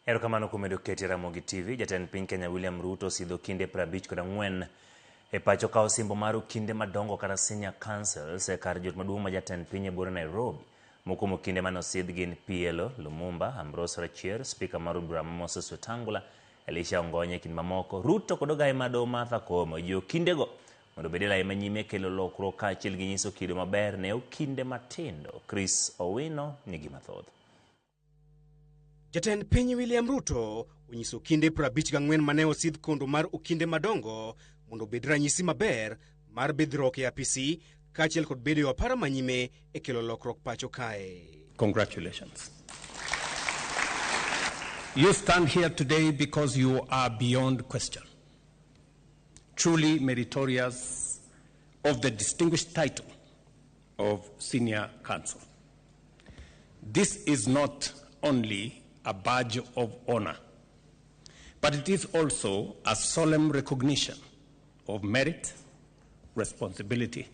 Erokamano kuom medo keti Ramogi TV. Jatend piny Kenya William Ruto osidho kinde 54 e pacho ka osimbo mar okinde madongo kata senior councils e kar jot maduong' ma jatend piny e buore Nairobi. Moko kuom okinde mane osidh gin PLO Lumumba, Ambrose Rachier, Spika mar od bura Moses Wetangula, Elisha Ongonye e kind mamoko. Ruto kod ogaye mar doho Martha Koome ojiwo okindego mondo obed e lai manyime kelo lokruok kaachiel gi nyiso kido maber ne okinde matindo. Chris Owino nigi mathoth. Jatend piny William Ruto onyiso okinde 54 mane osidh kondo mar okinde madongo mondo obed ranyisi maber mar bidhruok e apisi kaachiel kod bedo e apara manyime e kelo lokruok pacho kae. Congratulations. You stand here today because you are beyond question. Truly meritorious of the distinguished title of Senior Counsel. This is not only a badge of honor, but it is also a solemn recognition of merit, responsibility,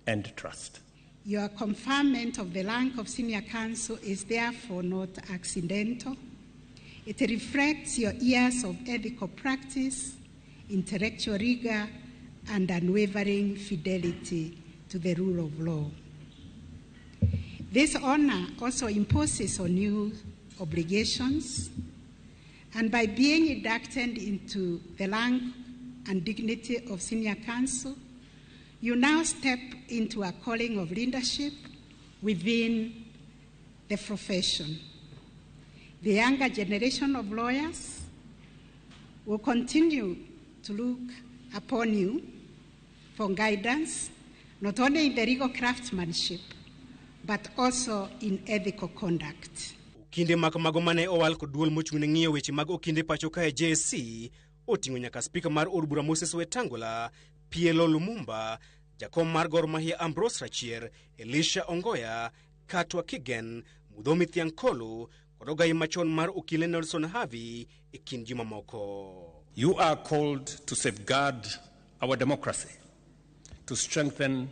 and trust. Your conferment of the rank of Senior Counsel is therefore not accidental. It reflects your years of ethical practice, intellectual rigor, and unwavering fidelity to the rule of law. This honor also imposes on you obligations, and by being inducted into the rank and dignity of Senior Counsel, you now step into a calling of leadership within the profession. The younger generation of lawyers will continue to look upon you for guidance, not only in the legal craftsmanship, but also in ethical conduct. Okinde mak mago mane owal kod duol mochung' ne ng'iyo weche mag okinde pacho kae JSC oting'o nyaka spika mar od bura Moses Wetangula, PLO Lumumba, jakom mar Gor Mahia Ambrose Rachier, Elisha Ongoya, Katwa Kigen, Mudhomi Thiankolu kod ogayi machon mar okile Nelson Havi e kind ji mamoko. You are called to safeguard our democracy, to strengthen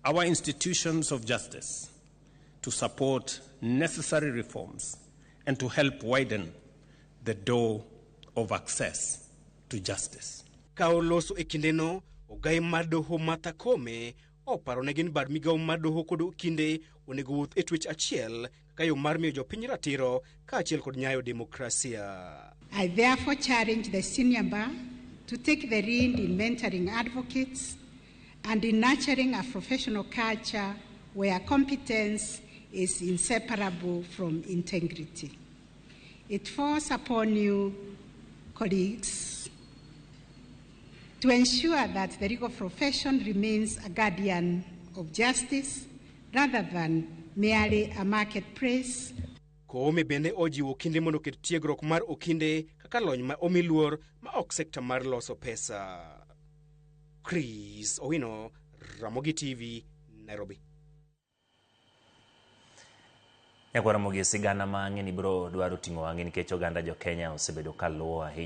our institutions of justice, to support necessary reforms, and to help widen the door of access to justice. Ka oloso e kindeno, ogayi mar doho Martha Koome oparo ne gin bad migawo mar doho kod okinde onego wuoth e twech achiel kaka yo mar miyo jopiny ratiro kaachiel kod nyayo demokrasia. I therefore challenge the senior bar to take the lead in mentoring advocates and in nurturing a professional culture where competence is inseparable from integrity. It falls upon you, colleagues, to ensure that the legal profession remains a guardian of justice rather than merely a marketplace. Koome bende ojiwo okinde mondo oket tiegruok mar okinde kaka lony ma omi luor ma ok sekta mar loso pesa. Chris Owino, Ramogi TV, Nairobi. Nyakwar Ramogi, sigana ma ang'e ni biro dwaro ting'o wang'i nikech oganda jo Kenya osebedo ka luwo ahinya.